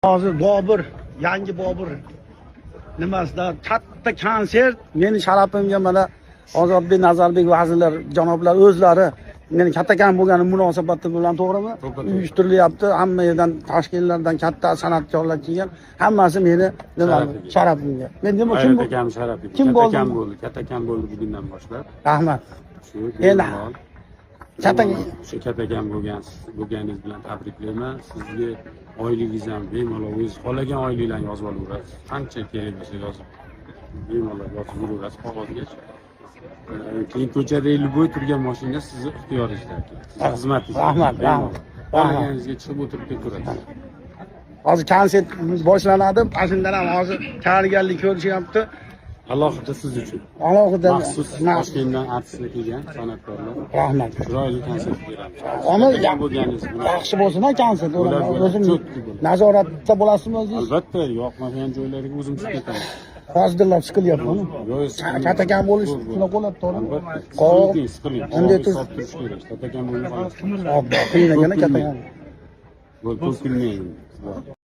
Hozir Bobur, yangi Bobur nimasida katta konsert meni sharafimga. Mana Ozodbek Nazarbek vazirlar janoblar o'zlari meni kattakon bo'lganim munosabati bilan, to'g'rimi, uyushtirilyapti. Hamma yerdan, Toshkentlardan katta san'atkorlar kelgan, hammasi meni nima Sharafiga. sharafimga. Men nima, kim Hayot akam sharafiga. Kim bo'ldi? Katakam bo'ldi. Katakam bo'ldi bugundan boshlab. Rahmat. Shu Endi bemalol. O'sha katakam bo'lganingiz bilan tabriklayman. Sizga oyligingiz ham bemalol, o'zingiz xohlagan oyliklarni yozib olaverasiz. Qancha kerak bo'lsa yozib, bemalol yozib yuraverasiz qog'ozga. Keyin ko'chadagi любой turgan mashina sizni ixtiyoringizda aka. Sizni xizmatingizda. Rahmat, Bemalol. rahmat. Xohlaganingizga chiqib o'tirib ketaverasiz. Hozir konsert boshlanadi. Ana ham hozir tayyorgarlik ko'rishyapti. Alohida siz uchun. Alohida. Maxsus Toshkentdan artistlar kelgan, san'atkorlar. Rahmat. Chiroyli konsert beramiz. Ammo Katakam bo'lganingiz bilan. yaxshi bo'lsin konsert. Bo'ladi, bo'ladi. O'zim Cho'tki bo'ladi. nazoratda bo'lasizmi o'zingiz? Albatta, yoqmagan joylariga o'zim chiqib ketaman. Hozirlab siqilyapman. Yo'q, siqilmang. Katakam bo'lish Zo'r bo'ladi. shunaqa bo'ladi, to'g'rimi? Albatta. Qoq. Siqiling, siqiling. Unday Qog'oz solib turish kerak. Katakam bo'lib qoladi. Obbo, qiyin ekan katakam. Bo'ldi, to'kilmang.